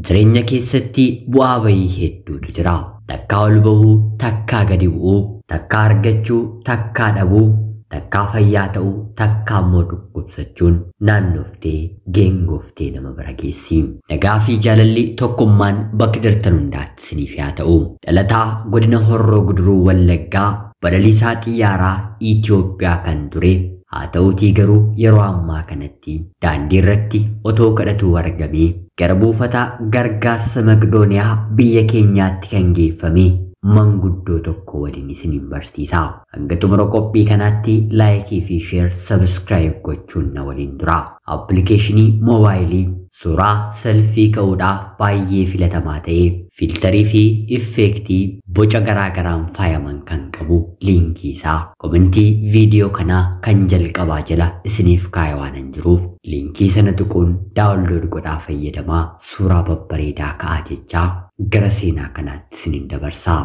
Jireenya keessatti bu'aa bayii hedduutu jira. Takkaa ol bahuu, takkaa gadi bu'uu, takkaa argachuu, takkaa dhabuu, takkaa fayyaa ta'uu, takkaa immoo dhukkubsachuun naannoftee geengooftee nama bira geessi. Nagaa fi jaalalli tokkummaan bakka jirtan hundaatti isiniif haa ta'u. Dhalataa godina Horroo Guduruu Wallaggaa balaliisaa xiyyaaraa Itoophiyaa kan ture, haa ta'uutii garuu yeroo ammaa kanatti daandii irratti otoo kadhatuu argamee gara buufata gargaarsa Maqdooniyaa biyya keenyaatti kan geeffame manguddoo tokko waliin isiniin barsiisa. Hanga xumura qophii kanaatti like fi share subscribe gochuun na waliin tura. Appilikeeshinii moobaayilii suuraa selfii ka'uudhaaf baay'ee filatamaa ta'e, filtarii fi effeektii boca garaagaraan faayaman kan qabu, liinkii isaa komentii viidiyoo kanaa kan jalqabaa jala isiniif kaa'e waan hin jiruuf, liinkii sana tuquun download godhaa fayyadamaa, suuraa babbareedaa ka'aa jechaa gara seenaa kanaatti isiniin dabarsaa.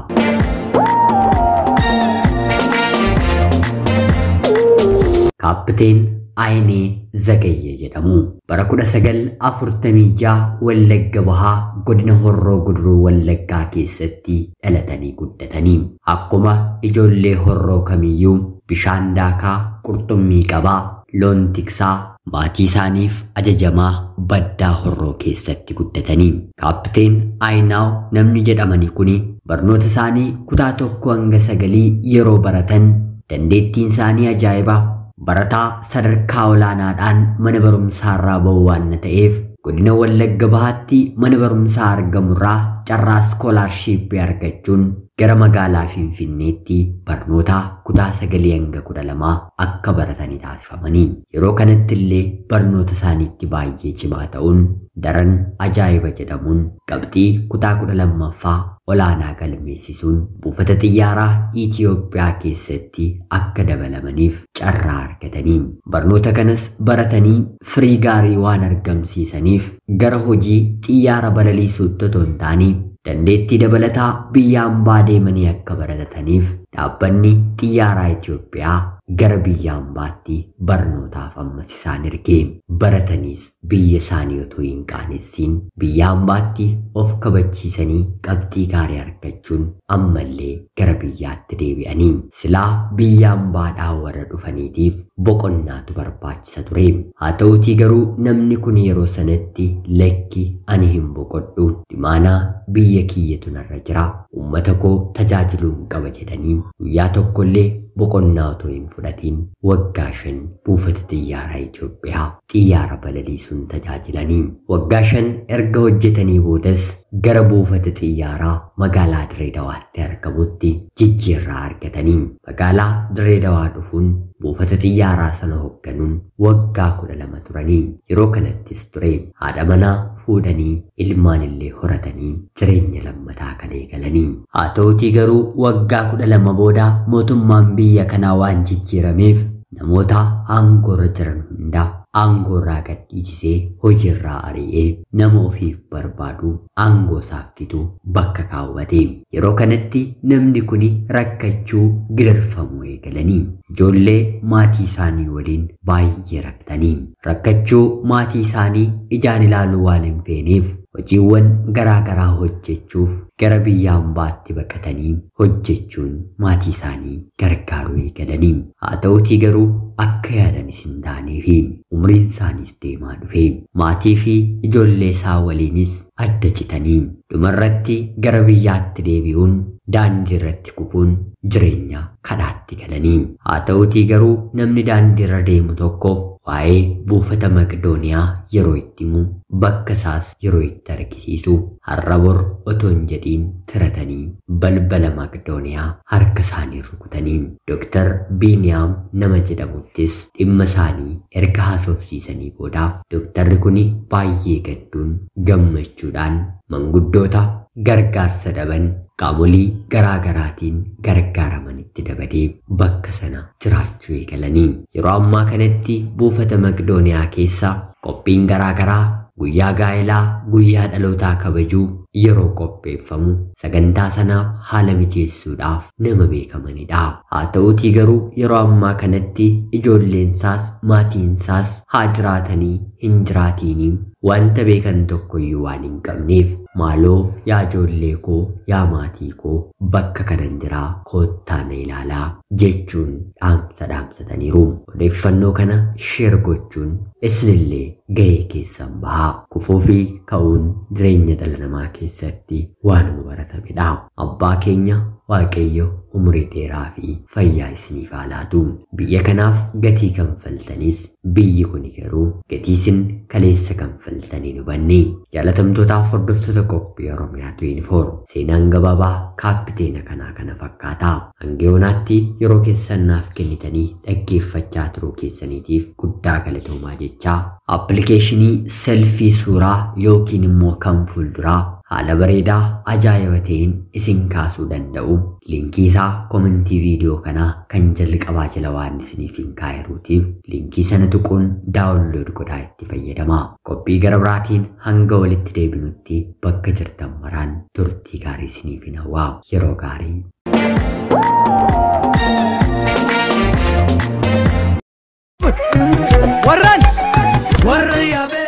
Kaappiteen Ayinee Zagayyee jedhamu. Bara 1946 Wallagga Bahaa, godina Horroo Guduruu Wallaggaa keessatti dhalatanii guddatanii. Akkuma ijoollee horroo kamiyyuu bishaan daakaa, qurxummii qabaa, loon tiksaa, maatii isaaniif ajajamaa baddaa horroo keessatti guddatanii. Kaappiteen Ayinaaw namni jedhamani kuni barnoota isaanii kutaa 1 hanga 9 yeroo baratan dandeettiin isaanii ajaa'ibaa, barataa sadarkaa olaanaadhaan mana barumsaarraa ba'u waan ta'eef, godina Wallagga Bahaatti mana barumsaa argamurraa carraa iskoolaarshiippii argachuun gara magaalaa Finfinneetti barnoota kutaa 9 hanga 12 akka baratanii taasifamanii. Yeroo kanatti illee barnoota isaaniitti baay'ee cimaa ta'uun daran ajaa'iba jedhamuun qabxii kutaa 12ffaa olaanaa galmeessisuun buufata xiyyaaraa Itoophiyaa keessatti akka dabalamaniif carraa argatanii. Barnoota kanas baratanii firii gaarii waan argamsiisaniif gara hojii xiyyaara balaliisuutti otoo hin taane dandeettii dabalataa biyya hambaa deemanii akka barataniif dhaabbanni xiyyaaraa Itoophiyaa gara biyya hambaatti barnootaaf ammas isaan erge. Barataniis biyya isaanii otoo hin qaanessin biyya hambaatti of kabachiisanii qabxii gaarii argachuun ammallee gara biyyaatti deebi'anii. Silaa biyya hambaadhaa warra dhufaniitiif boqonnaatu barbaachisa ture. Haa ta'uutii garuu namni kun yeroo sanatti, "Lakki, ani hin boqodhu, dimaanaa biyya kiyyatu narra jira, uummata koo tajaajiluun qaba" jedhanii guyyaa tokkollee boqonnaa otoo hin fudhatiin waggaa 5 buufata xiyyaaraa Itoophiyaa xiyyaara balaliisuun tajaajilanii. Waggaa 5 erga hojjetanii boodas gara buufata xiyyaaraa magaalaa Dirree Dawaatti argamutti jijjiirraa argatanii. Magaalaa Dirree Dawaa dhufuun buufata xiyyaaraa sana hoogganuun waggaa 12 turanii. Yeroo kanattis ture haadha manaa fuudhanii ilmaan illee horatanii jireenya lammataa kan eegalanii. Haa ta'uutii garuu waggaa 12 booda mootummaan biyya kanaa waan jijjiirameef namoota aangoorra jiran hundaa aangoorraa gadhiisisee hojiirraa ari'ee nama ofiif barbaadu aangoo isaaf gitu bakka kaawwate. Yeroo kanatti namni kuni rakkachuu, gidirfamuu eegalanii. Ijoollee maatii isaanii waliin baay'ee rakkatanii. Rakkachuu maatii isaanii ijaan ilaaluu waan hin feeneef hojiiwwan garaa garaa hojjechuuf gara biyya hambaatti baqatanii hojjechuun maatii isaanii gargaaruu eegalanii. Haa ta'uutii garuu akka yaadanis hin taaneefi umriin isaaniis deemaa dhufe. Maatii fi ijoollee isaa waliinis adda citanii dhumarratti gara biyyaatti deebi'uun daandii irratti kufuun jireenya kadhaatti galanii. Haa ta'uutii garuu namni daandii irra deemu tokko waa'ee buufata Maqdooniyaa yeroo itti himu, bakka isaas yeroo itti argisiisu, har'a bor otoo hin jedhiin tiratanii balbala Maqdooniyaa harka isaanii rukutanii Dooktar Biiniyaam nama jedhamuttis dhimma isaanii erga haasofsiisanii booda dooktarri kun baay'ee gadduun gammachuudhaan manguddoota gargaarsa dhaban qaamolee garaa garaatiin gargaaramanitti dabalee bakka sana jiraachuu eegalanii. Yeroo ammaa kanatti buufata Maqdooniyaa keessa qophiin garaa garaa, guyyaa gaa'elaa, guyyaa dhalootaa kabajuu yeroo qopheeffamu sagantaa sanaaf haala mijeessuudhaaf nama beekamanidha. Haa ta'uutii garuu yeroo ammaa kanatti ijoolleensaas maatiinsaas haa jiraatanii hin jiraatiinii Wanta beekan tokkoyyuu waan hin qabneef maaloo yaa ijoollee koo, yaa maatii koo, bakka kanan jiraa koottaa na ilaalaa jechuun dhaamsa dhaamsataniiru. Odeeffannoo kana sheer gochuun isinillee gahee keessan bahaa. Kufuu fi ka'uun jireenya dhala namaa keessatti waanuma baratamedha. Abbaa keenya Waaqayyo umurii dheeraa fi fayyaa isiniif haa laatu. Biyya kanaaf gatii kanfaltanis biyyi kuni garuu gatii isin kaleessa kanfaltanii hin hubanne. Jaalatamtootaaf hordoftoota qophii Oromiyaa 24 seenaan gabaabaa kaappiteena kanaa kana fakkaata. Hanga yoonaatti yeroo keessan naaf kennitanii dhaggeeffachaa turuu keessaniitiif guddaa galatoomaa jechaa, appilikeeshinii selfii suuraa yookiin immoo kan fuulduraa haala bareedaa ajaa'iba ta'een isin kaasuu danda'u, liinkii isaa komentii viidiyoo kanaa kan jalqabaa jala waan isiniif hin kaa'iruutiif liinkii sana tuquun daawunlood godhaa itti fayyadamaa. Qophii gara biraatiin hanga walitti deebinutti bakka jirtan maraan turtii gaarii isiniif hin hawwaa. Yeroo gaarii. Warran warra yaabee.